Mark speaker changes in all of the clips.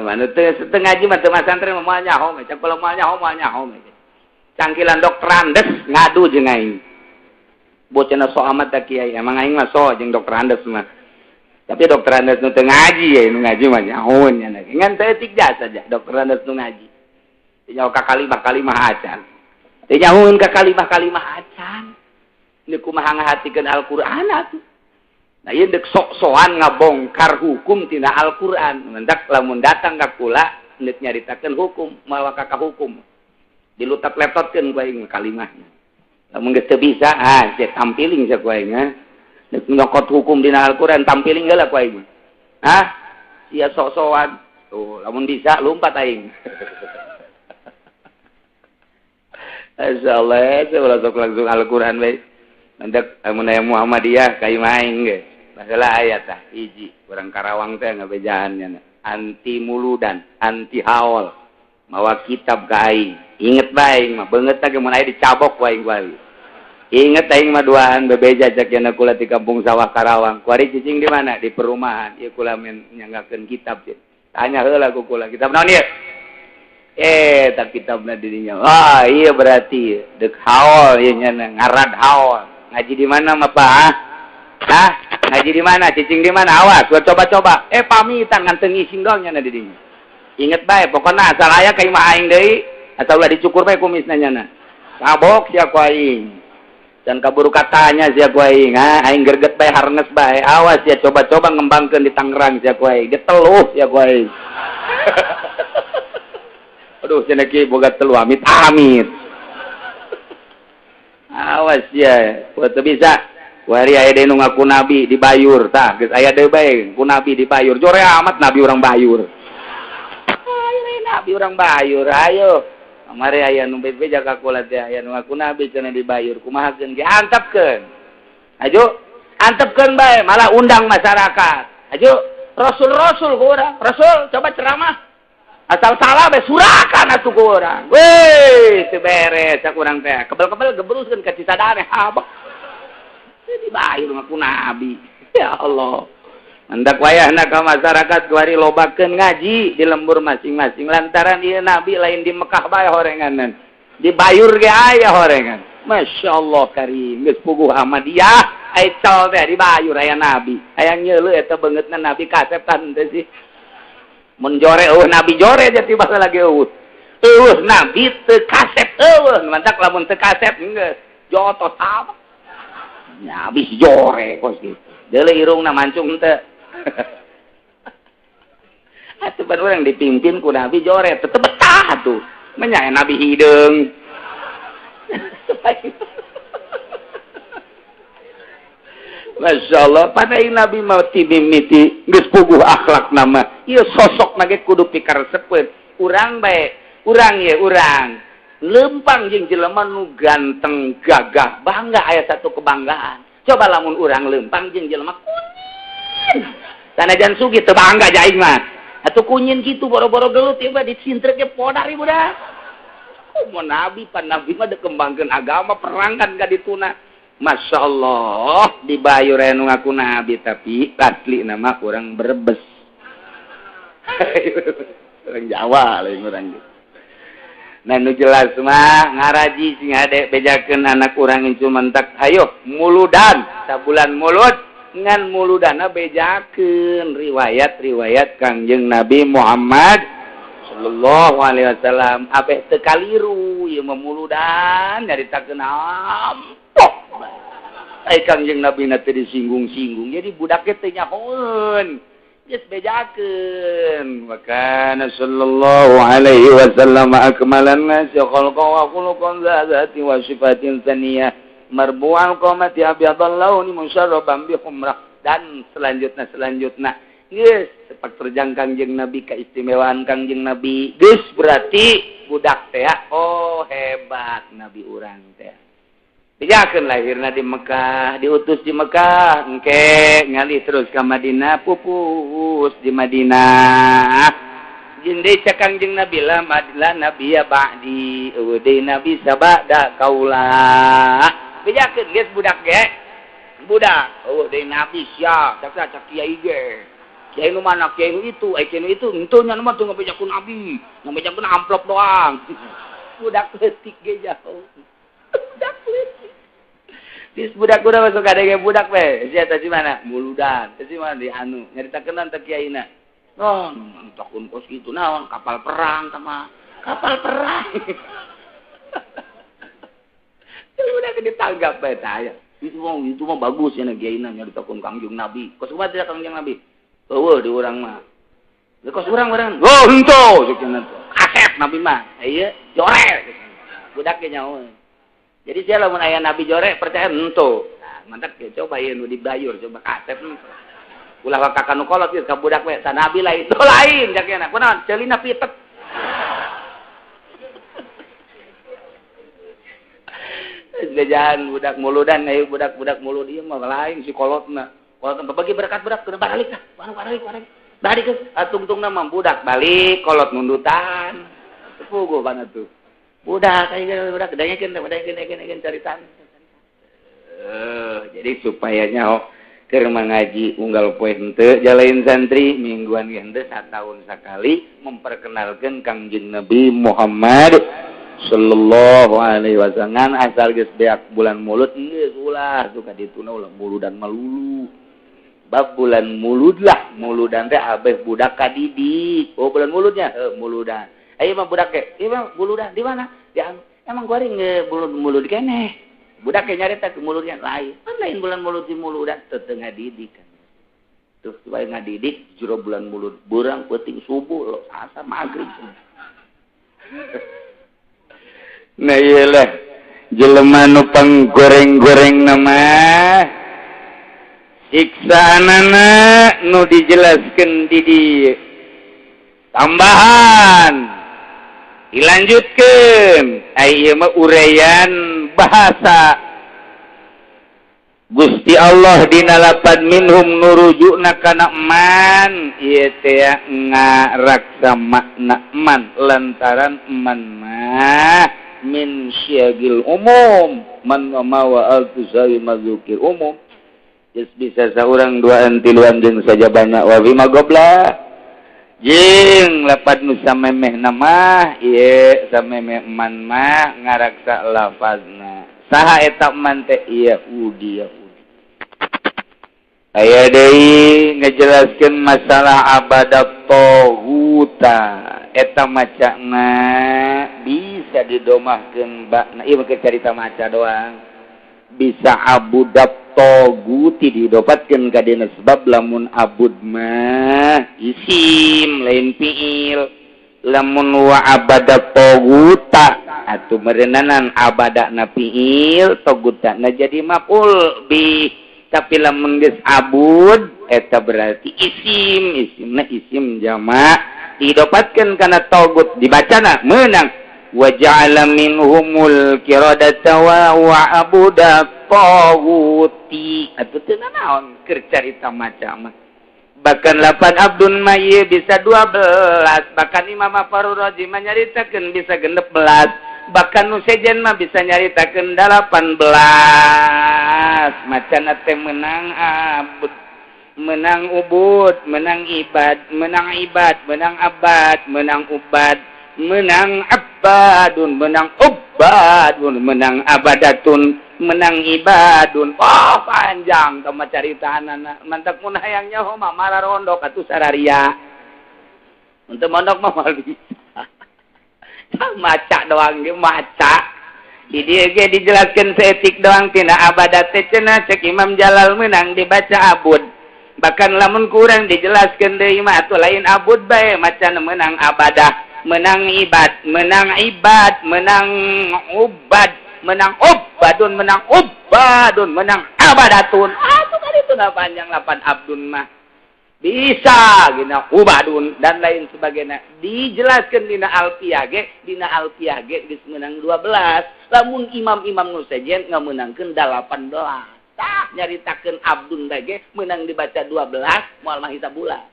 Speaker 1: mah nu teu ngaji mah teu masantren moal nyaho mah cak moal nyaho moal nyaho mah. Cangkilan doktorandes ngadu jeung aing. Bocah sok amat da kiai, emang aing mah so jeung doktorandes mah. Tapi doktorandes nu teu ngaji ya, nu ngaji mah nyahoeun nya. Ngan saeutik jasa saja doktorandes nu ngaji. Teu nyaho ka kalimah-kalimah acan. Teu nyahoeun ka kalimah-kalimah acan. Ini kumaha ngahatikeun Al-Qur'an atuh. Nah, ieu deuk sok-sokan ngabongkar hukum tina Al-Qur'an. Mendak lamun datang ka kula deuk nyaritakeun hukum, mawa ka hukum. Dilutat-letotkeun ku aing kalimahna. Lamun geus teu bisa, ah sia tampiling sia ku aing ha. Deuk nyokot hukum dina Al-Qur'an tampiling heula ku aing. Hah? Sia sok-sokan. Tuh, lamun bisa lompat aing. Insyaallah, saya ulah sok langsung Al-Qur'an bae. Mendak amun aya Muhammadiyah ka imah aing ge. Masalah ayat tah hiji, urang Karawang teh ngabejaan nya anti muludan, anti haul. Mawa kitab ka aing. Inget bae aing mah beungeut ge mun aya dicabok ku aing kuari. Inget aing mah duaan bebeja cek cenah kula di kampung sawah Karawang. Kuari cicing di mana? Di perumahan. Ieu kula men nyanggakeun kitab cek. Tanya heula ku kula, kitab naon ieu? Eh, tak kitabna di dinya. Wah, iya berarti deuk haul ieu nya ngarad haul. Ngaji di mana mah Pak? Hah? Ngaji di mana? Cicing di mana? Awas, gua coba-coba. Eh, pamitan ngan teu ngising doang nya di dinya. Inget bae, pokona asal aya ka imah aing deui, asal ulah dicukur bae kumisna nyana. Sabok sia ku aing. Dan kaburu katanya sia ku aing, ha, aing gerget bae harnes bae. Awas sia coba-coba ngembangkeun di Tangerang sia ku aing. Diteluh sia ku aing. Aduh, cenah kieu boga telu amit amit. Awas ya, teu bisa. Wari aya deui nu ngaku nabi di Bayur, tah geus aya deui bae ku nabi di Bayur. Jore amat nabi urang Bayur. Ayo nabi urang Bayur, ayo. Kamari aya nu bebeja ka kula teh aya nu ngaku nabi cenah di Bayur. Kumaha keun ge antepkeun. Ayo antepkeun bae, malah undang masyarakat. Ayo rasul-rasul ku urang. Rasul coba ceramah. Asal salah bae surakan atuh ku urang. Weh, teu beres ku urang teh. Kebel-kebel gebruskeun ka Cisadane habek. Di Bayur ngaku nabi. Ya Allah. Mendak wayahna ka masyarakat kuari lobakeun ngaji di lembur masing-masing lantaran ieu nabi lain di Mekah bae horenganan. Di Bayur ge aya horengan. Masya Allah karim geus puguh Ahmadiyah ai cal teh di Bayur aya nabi. Hayang nyeuleuh eta beungeutna nabi kasep kan teh sih. Mun jore eueuh nabi jore jadi tiba lagi eueuh. Eueuh nabi teu kasep eueuh mantak lamun teu kasep geus jotos apa. Ya habis jore kos gitu. Deuleu irungna mancung teu. Atuh pan urang dipimpin ku nabi jore tetep betah atuh. Menya nabi hideung. Masya Allah, pada nabi mah timimiti geus puguh akhlak nama. Ieu sosok ge kudu pikaresepeun. Urang bae, urang ye urang. Lempang jeung jelema nu ganteng gagah bangga aya satu kebanggaan. Coba lamun urang lempang jeung jelema kunyin. Sanajan sugih teu bangga ja aing mah. Atuh kunyin kitu boro-boro gelut ieu mah dicintrek ge podar ieu budak. Komo nabi pan nabi mah dikembangkeun agama perang kan ka dituna. Masya Allah dibayur aya nu ngaku nabi tapi asli nama urang Brebes. Urang Jawa lain urang gitu. Nah nu jelas mah ngaraji sing ade bejakeun anak urang incu mentak hayo muludan sabulan mulut ngan muludana bejakeun riwayat-riwayat Kangjeng Nabi Muhammad sallallahu alaihi wasallam abeh teu kaliru ieu mah muludan nyaritakeun ampok. Ai Kangjeng Nabi na teu disinggung-singgung jadi budaknya teu nyahoeun. Geus bejakeun wa kana sallallahu alaihi wasallam akmalan nasi khalqan wa khuluqan zati wa sifatin tsaniyah marbu'al qamati abyadal launi musyarraban bi humrah dan selanjutnya geus sepak terjang Kangjeng Nabi keistimewaan Kangjeng Nabi geus berarti budak teh oh hebat nabi urang teh. Bejakeun lahirna di Mekah, diutus di Mekah, engke ngalih terus ka Madinah, pupus di Madinah. Jeung deui cek Kangjeng Nabi la madla nabiyya ba'di, eueuh deui nabi sabada kaula. Bejakeun geus budak ge. Budak, eueuh deui nabi sia, cak cak kiai ge. Kiai nu mana, kiai nu itu, ai kiai nu itu, henteu nya mah teu ngabejakeun nabi, ngabejakeun amplop doang. Budak leutik ge jauh. Budak leutik. Dis budak udah masuk kadenge budak we. Sia teh di mana? Muludan. Teh di mana di anu nyaritakeun teh kiaina. Oh, takun kos kitu naon kapal perang sama kapal perang. Ya udah ditanggap bae tah aya. Itu mah bagus ya kiaina nyaritakeun Kangjeng Nabi. Kos kumaha tidak Kangjeng Nabi? Eueuh di urang mah. Kos urang. Oh, henteu cenah teh. Kasep Nabi mah. Ieu jore. Budak ge nyaho. Jadi sia lamun aya Nabi jore percaya henteu. Nah, mantap ge coba ieu nu dibayur coba kasep. Ulah waka kanu kolot ieu ka budak we, ta Nabi lain. Tuh lain jakena. Kunaon? Ceulina pitet. Bejahan budak muludan ayo budak-budak mulud ieu mah lain si kolotna. Kolotna bagi berkat-berat kudu balik tah. Balik balik. Balik geus atungtungna mah budak balik kolot nundutan. Puguh mana tuh. Budak ayo budak dengekeun caritaan. Jadi supaya nyaho keur mangaji unggal poe henteu jalain santri mingguan ge henteu satahun sakali memperkenalkeun Kangjeng Nabi Muhammad sallallahu alaihi wasallam asal geus beak bulan mulud geus ulah tuh ka dituna ulah muludan malulu. Bab bulan mulud lah muludan teh abeh budak ka didik. Oh bulan muludnya heuh muludan. Ayo mah budak ge, ieu mah muludan di mana? Di anu. Emang goreng ge mulud keneh. Budak ge nyarita ke muludnya lain. Kan lain bulan mulud di muludan teu teu ngadidik kan. Tuh supaya ngadidik jero bulan mulud beurang peuting subuh lo asa magrib. Nah ieu lah jelema nu panggoreng-goreng nama siksaanana nu dijelaskeun di dieu. Tambahan dilanjutkeun ai ieu mah uraian bahasa Gusti Allah dina lapad minhum nurujukna kana man ieu teh ngaraksa makna man lantaran man mah min syagil umum man ma wa al tusawi mazukir umum geus bisa saurang duaan tiluan jeung sajabana wa bima gobla jeung lapad nu samemeh nama ieu samemeh man mah ngaraksa lafazna saha eta man teh Yahudi Yahudi aya deui ngajelaskeun masalah abadat taghuta eta macana bisa didomahkeun bakna ieu mah carita maca doang bisa abudat toguti didapatkeun ka dina sebab lamun abud mah isim lain fiil lamun wa abada toguta atuh meureunanan abadana fiil togutana jadi maf'ul bi tapi lamun geus abud eta berarti isim isimna isim jamak didapatkeun kana togut dibacana meunang wa ja'ala minhumul qiradata wa abuda taguti atuh teu nanaon keur carita maca mah bahkan lapan abdun mah ieu bisa 12 bahkan Imam Farurazi mah nyaritakeun bisa 16 bahkan nu sejen mah bisa nyaritakeun 18 macana teh menang abud menang ubud menang ibad menang ibad menang abad menang ubad menang abadun menang ubadun menang abadatun menang ibadun. Oh panjang tama caritaanana mantak mun hayang nyaho mah mararondok atuh sararia untuk mondok mah moal bisa maca doang ge maca di dieu ge dijelaskeun saeutik doang tina abadat teh cenah cek Imam Jalal menang dibaca abud bahkan lamun kurang dijelaskeun deui mah atuh lain abud bae macan menang abadah menang ibad menang ibad menang ubad menang ubadun menang ubadun menang abadatun atuh kan itu na panjang lapan abdun mah bisa gina ubadun dan lain sebagainya dijelaskan dina alfiyah ge dina alfiyah ge geus meunang 12 lamun imam-imam nu sejen ngamenangkeun 18 tah nyaritakeun abdun ge meunang dibaca 12 moal mah hisab bulan.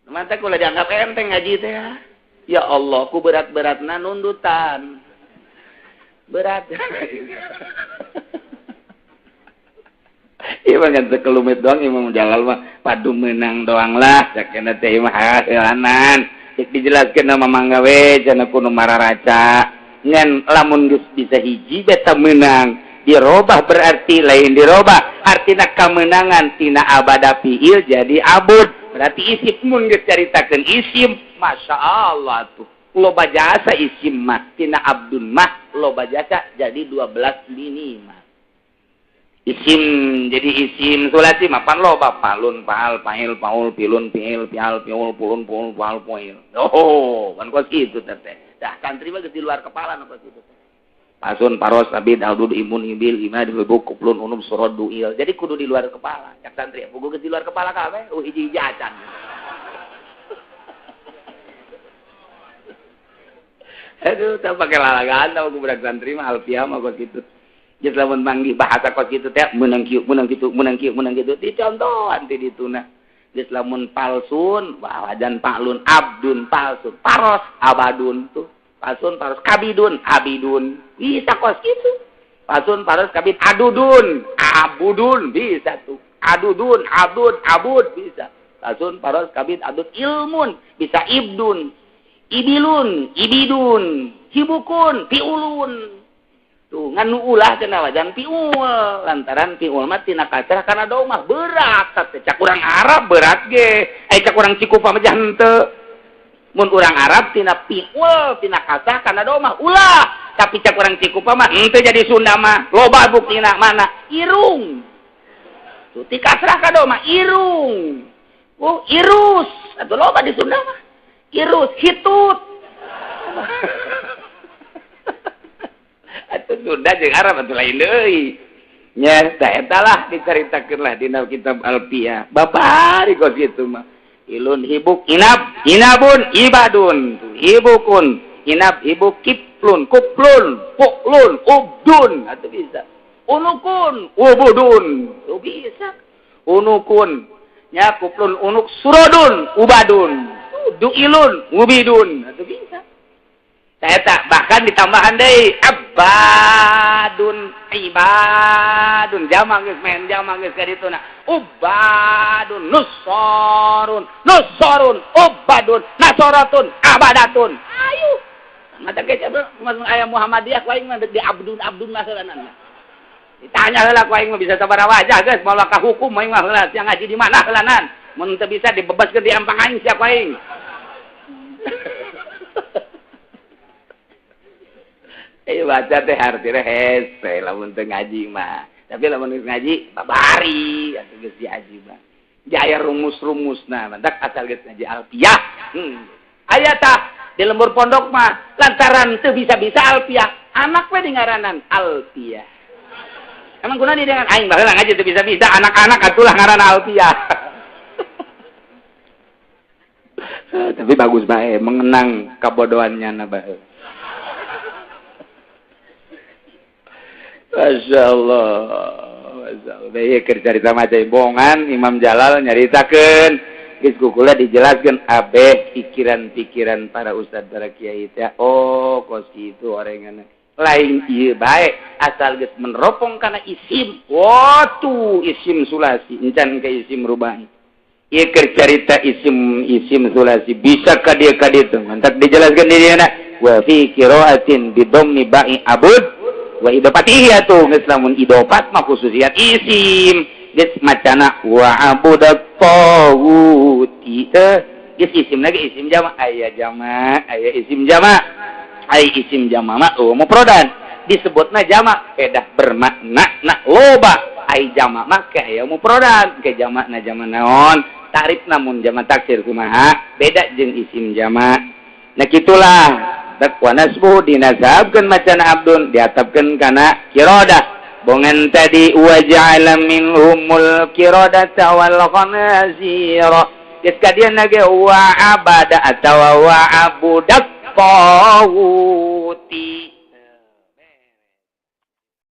Speaker 1: Mantap ulah dianggap enteng ngaji teh ya. Ya Allah, ku berat-beratna nundutan. Berat. Ieu mah ngan sekelumit doang Imam Jalal mah padu menang doang lah cakena teh mah haeuanan. Cek dijelaskeun nama mangga we cenah kudu mararaca. Ngan lamun geus bisa hiji beta menang. Dirobah berarti lain dirobah artina kemenangan tina abada fiil jadi abud. Berarti isim mun geus caritakeun isim, Masya Allah tuh. Loba jasa isim mah tina abdun mah loba jasa jadi 12 minimal. Isim jadi isim sulasi mah pan loba palun paal pail paul pilun piil pial piul pulun pul paal poil. Oh, kan kos kitu teh. Dah santri mah geus di luar kepala nu kos kitu teh. Pasun paros abid aldud imun ibil imad hubuk kuplun unum surad duil. Jadi kudu di luar kepala. Cak santri puguh geus di luar kepala kabeh, hiji-hiji acan. Aduh, tak pakai lalagaan tau ku budak santri mah alfiah mah kos kitu. Geus lamun manggih bahasa kos kitu teh meunang kieu, meunang kitu, meunang kieu, meunang kitu dicontohan ti dituna. Geus lamun palsun, wajan palun, abdun palsun, paros abadun tuh. Palsun paros kabidun, abidun. Bisa kos kitu. Palsun paros kabid adudun, abudun bisa tuh. Adudun, abdun, abud bisa. Palsun paros kabid adud ilmun, bisa ibdun. Ibilun, ibidun, hibukun, piulun. Tuh ngan nu ulah cenah wajan piul lantaran piul mah tina kasrah kana domah berat teh cak urang Arab berat ge ai cak urang Cikupa mah henteu mun urang Arab tina piul tina kasrah kana domah ulah tapi cak urang Cikupa mah henteu jadi Sunda mah loba buktina mana irung tuh ti kasrah ka domah irung oh irus atuh loba di Sunda mah irus hitut atuh Sunda jeung Arab atuh lain deui nya tah eta lah dicaritakeun lah dina kitab Alfiyah babari kos kitu mah ilun hibuk inab inabun ibadun hibukun inab hibuk kiplun kuplun puklun ubdun atuh bisa unukun ubudun tuh bisa unukun nya kuplun unuk surodun ubadun duilun ubidun atuh bisa eta bahkan ditambahan deui abadun ibadun jama geus main jama geus ka dituna ubadun nusarun nusarun ubadun nasaratun abadatun ayo mata ge aya Muhammadiyah ku aing mah di abdun abdun mah heulanan ditanya heula ku aing mah bisa sabaraha wajah geus moal ka hukum aing mah heula sia ngaji di mana heulanan mun teu bisa dibebaskeun di empang aing sia ku aing. Baca teh artinya hese lamun teu ngaji mah. Tapi lamun geus ngaji babari atuh geus diaji mah. Jaya rumus-rumusna mantak asal geus ngaji alfiah. Aya tah di lembur pondok mah lantaran teu bisa-bisa alfiah, anak we dingaranan alfiah. Emang kuna di dengan aing baheula ngaji teu bisa-bisa anak-anak atulah ngaranna alfiah. Tapi bagus bae mengenang kabodohannya na bae. Masya Allah, Masya Allah. Ieu keur carita mah bongan Imam Jalal nyaritakeun geus kukula dijelaskeun abeh pikiran-pikiran para ustad para kiai teh. Oh, kos kitu orenganna. Lain ieu bae asal geus meneropong kana isim. Watuh, isim sulasi encan ke isim rubai. Ieu keur carita isim isim sulasi bisa ka dieu ka ditu. Mantak dijelaskeun di dieu wa fi qiraatin bi dhammi ba'i abud wa idopatihi atuh geus lamun idopat mah khususiat isim geus macana wa abudat tawuti teh geus isim lagi isim jama aya jama aya isim jama ai isim jama mah mufradan disebutna jama pedah bermakna na loba ai jama mah ke aya mufradan ke jama na jama naon tarif namun jama taksir kumaha beda jeung isim jama nah kitulah wa nasbuhu dinasabkeun macana abdun diatapkeun kana kirodah bongan tadi wa ja'ala minhumul kirodata wal khanazira geus ka dieu ge wa abada atawa wa abudat tawuti